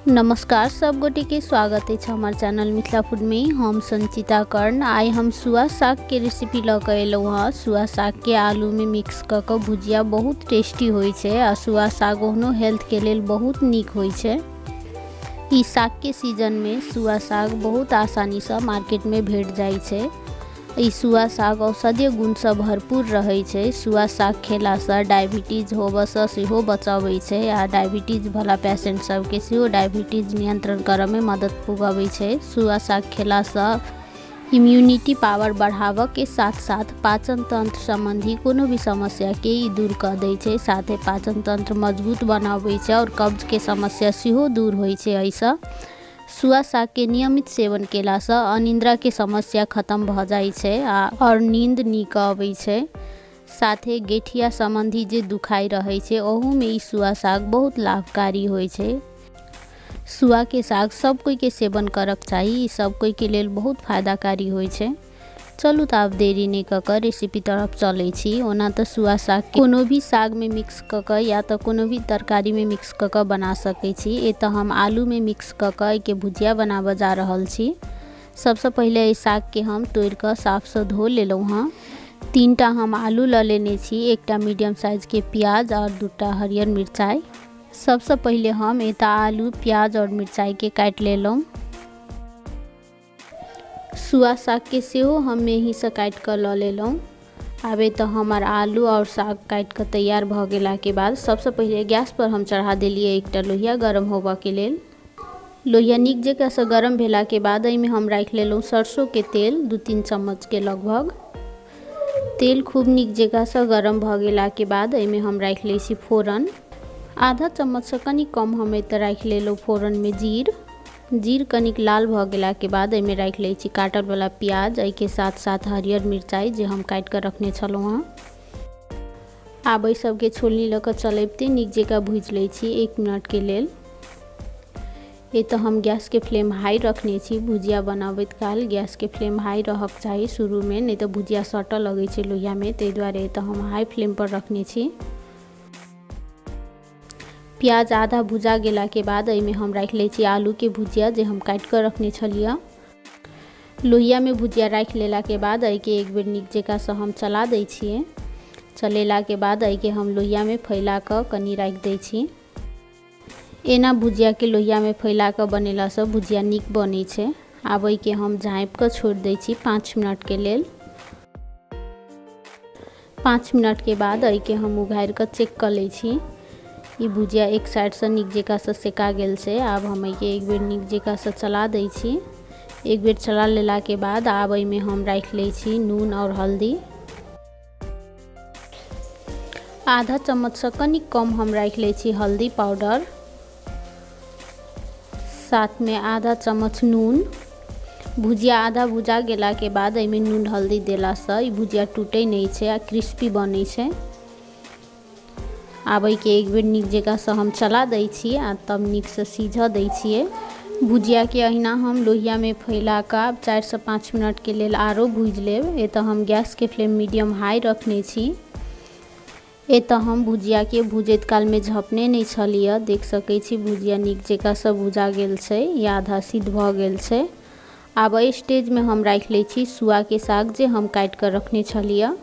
नमस्कार सब गोटे के स्वागत है हमार चैनल मिथिला फूड में। हम संचिता कर्ण। आइ हम सुआ साग के रेसिपी लऽ के एलहुँ हँ। सुआ साग के आलू में मिक्स कऽ के भुजिया बहुत टेस्टी होइ छै आ सुआ साग ओहनो हेल्थ के लेल बहुत नीक होइ छै। ई साग के सीजन में सुआ साग बहुत आसानी से मार्केट में भेट जाइ छै। ई सुआ साग औषधीय गुणसँ भरपूर रहै छै। सुआ साग खेलासँ डायबिटीज होबऽसँ सेहो बचबै छै आ डायबिटीज वाला पेशेंट सबके सेहो डायबिटीज नियंत्रण करऽमे मदद पुगबै छै। सुआ साग खेलासँ इम्यूनिटी पावर बढ़ाबऽके साथ साथ पाचन तंत्र सम्बन्धी कोनो भी समस्याके ई दूर कऽ दै छै। साथे पाचन तंत्र मजबूत बनाबै छै आओर कब्जके समस्या सेहो दूर होइ छै। एहिसँ सुआ साग के नियमित सेवन केलासँ अनिद्रा के समस्या खत्म भऽ जाइ छै आ आओर नींद नीक अबै छै। साथे गेठिया सम्बन्धी जे दुखाइ रहै छै ओहूमे ई सुआ साग बहुत लाभकारी होइ छै। सुआ के साग सब कोई के सेवन करक चाही, ई सब कोई के लेल बहुत फायदाकारी होइ छै। चलू तऽ आब देरी नहि कऽ कऽ रेसिपी तरफ चलै छी। ओना तऽ सुआ साग कोनो भी सागमे मिक्स कऽ कऽ या तऽ कोनो भी तरकारीमे मिक्स कऽ कऽ बना सकै छी। एतऽ हम आलूमे मिक्स कऽ कऽ एहिके भुजिया बनाबऽ जा रहल छी। सबसँ पहिले एहि सागके हम तोड़ि कऽ साफसँ धो लेलहुँ हँ। 3टा हम आलू लऽ लेने छी, 1टा मीडियम साइजके प्याज आओर 2टा हरियर मिरचाइ। सबसँ पहिले हम एतऽ आलू, प्याज आओर मिरचाइके काटि लेलहुँ। सुआ सागके सेहो हम मेहीसँ काटि कऽ लऽ लेलहुँ। आब एतऽ हमर आलू आओर साग काटि कऽ तैयार भऽ गेलाके बाद सबसँ पहिले गैसपर हम चढ़ा देलियै 1टा लोहिया गरम होबऽके लेल। लोहिया नीक जकाँसँ गरम भेलाके बाद एहिमे हम राखि लेलहुँ सरसोके तेल 2-3 चम्मचके लगभग। तेल खूब नीक जकाँसँ गरम भऽ गेलाके बाद एहिमे हम राखि लै छी फोरन। आधा चम्मचसँ कनि कम हम एतऽ राखि लेलहुँ फोरनमे जीर। जीर कनिक लाल भऽ गेलाके बाद एहिमे राखि लै छी काटलवला प्याज, एहिके साथ साथ हरियर मिरचाइ जे हम काटि कऽ रखने छलहुँ हँ। आब एहि सबके छोलनी लऽ कऽ चलबिते नीक जकाँ भूजि लै छी 1 मिनटके लेल। एतऽ हम गैसके फ्लेम हाई रखने छी। भुजिया बनाबैत काल गैसके फ्लेम हाई रहक चाही शुरूमे, नहि तऽ भुजिया सटऽ लगै छै लोहियामे, ताहि दुआरे एतऽ हम हाई फ्लेम पर रखने छी। प्याज आधा भुजा गेलाके बाद एहिमे हम राखि लै छी आलूके भुजिया जे हम काटि कऽ रखने छलियै। लोहियामे भुजिया राखि लेलाके बाद एहिके एक बेर नीक जकाँसँ हम चला दै छियै। चलेलाके बाद एहिके हम लोहियामे फैला कऽ कनि राखि दै छी। एना भुजियाके लोहियामे फैला कऽ बनेलासँ भुजिया नीक बनै छै। आब एहिके हम झाँपि कऽ छोड़ि दै छी 5 मिनटके लेल। 5 मिनटके बाद एहिके हम उघारि कऽ चेक कऽ लै छी। ई भुजिया एक साइडसँ नीक जकाँसँ सेका गेल छै। आब हम एहिके एक बेर नीक जकाँसँ चला दै छी। एक बेर चला लेलाके बाद आब एहिमे हम राखि लै छी नून आओर हल्दी। आधा चम्मचसँ कनि कम हम राखि लै छी हल्दी पाउडर, साथमे आधा चम्मच नून। भुजिया आधा भुजा गेलाके बाद एहिमे नून हल्दी देलासँ ई भुजिया टूटै नहि छै आ क्रिस्पी बनै छै। आब एहिके एक बेर नीक जकाँसँ हम चला दै छी आ तब नीकसँ सीझऽ दै छियै। भुजियाके अहिना हम लोहियामे फैला कऽ आब 4 से 5 मिनटके लेल आरो भूजि लेब। एतऽ हम गैसके फ्लेम मीडियम हाई रखने छी। एतऽ हम भुजियाके भुजैत कालमे झपने नहि छलियै। देख सकै छी भुजिया नीक जकाँसँ भुजा गेल छै, या आधा सिद्ध भऽ गेल छै। आब एहि स्टेजमे हम राखि लै छी सुआके साग जे हम काटि कऽ रखने छलियै।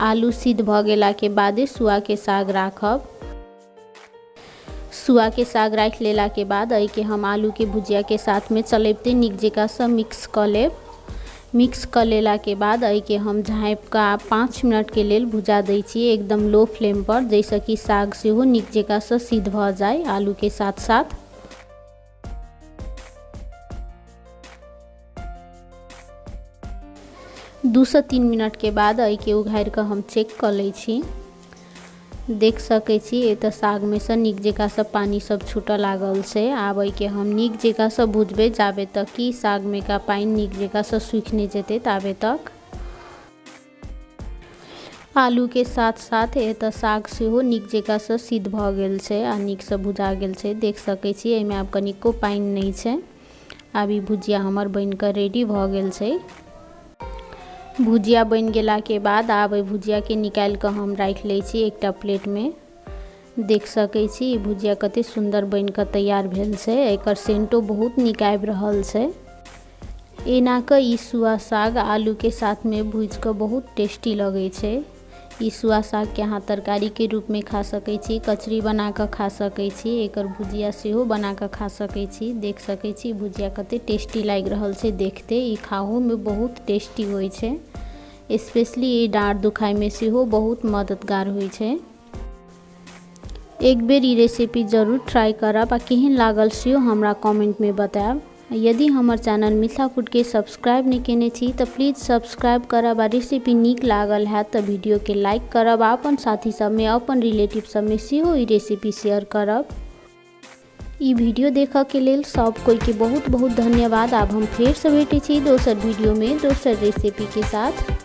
आलू सिद्ध भऽ गेलाके बादे सुआके साग राखब। सुआके साग राखि लेलाके बाद एहिके हम आलूके भुजियाके साथमे चलबिते नीक जकाँसँ मिक्स कऽ लेब। मिक्स कऽ लेलाके बाद एहिके हम झाँपि कऽ 5 मिनटके लेल भुजा दै छी एकदम लो फ्लेम पर, जाहिसँ कि साग सेहो नीक जकाँसँ सिद्ध भऽ जाय आलूके साथ साथ। 2 से 3 मिनटके बाद एहिके उघारि कऽ हम चेक कऽ लै छी। देख सकै छी एतऽ सागमे सँ नीक जकाँसँ पानि सब छूटऽ लागल छै। आब एहिके हम नीक जकाँसँ भुजबै जाबे तक कि सागमे का पानि नीक जकाँसँ सूखि नहि जेतै ताबे तक। आलूके साथ साथ एतऽ साग सेहो नीक जकाँसँ सिद्ध भऽ गेल छै आ नीकसँ भुजा गेल छै। देख सकै छी एहिमे आब कनिको पानि नहि छै। आब ई भुजिया हमर बनि कऽ रेडी भऽ गेल छै। भुजिया बनि गेलाके बाद आब एहि भुजियाके निकालि कऽ हम राखि लै छी 1टा प्लेटमे। देख सकै छी ई भुजिया कते सुन्दर बनि कऽ तैयार भेल छै। एकर सेंटो बहुत नीक आबि रहल छै। एना कऽ ई सुआ साग आलूके साथमे भूजि कऽ बहुत टेस्टी लगै छै। ई सुआ सागके अहाँ तरकारीके रूपमे खा सकै छी, कचरी बना कऽ खा सकै छी, एकर भुजिया सेहो बना कऽ खा सकै छी। देख सकै छी भुजिया कते टेस्टी लागि रहल छै देखते। ई खाहोमे बहुत टेस्टी होइ छै। स्पेशली ई डाँड़ दुखाइमे सेहो बहुत मददगार होइ छै। एक बेर ई रेसिपी जरूर ट्राई करब आ केहन लागल सेहो हमरा कमेंटमे बतायब। यदि हमर चैनल मिथिला फूडके सब्सक्राइब नहि केने छी तऽ प्लीज सब्सक्राइब करब आ रेसिपी नीक लागल हैत तऽ वीडियोके लाइक करब आ अपन साथी सबमे, अपन रिलेटिव सबमे सेहो ई रेसिपी शेयर करब। ई वीडियो देखऽके लेल सब कोइके बहुत बहुत धन्यवाद। आब हम फेरसँ भेटै छी दोसर वीडियोमे दोसर रेसिपीके साथ।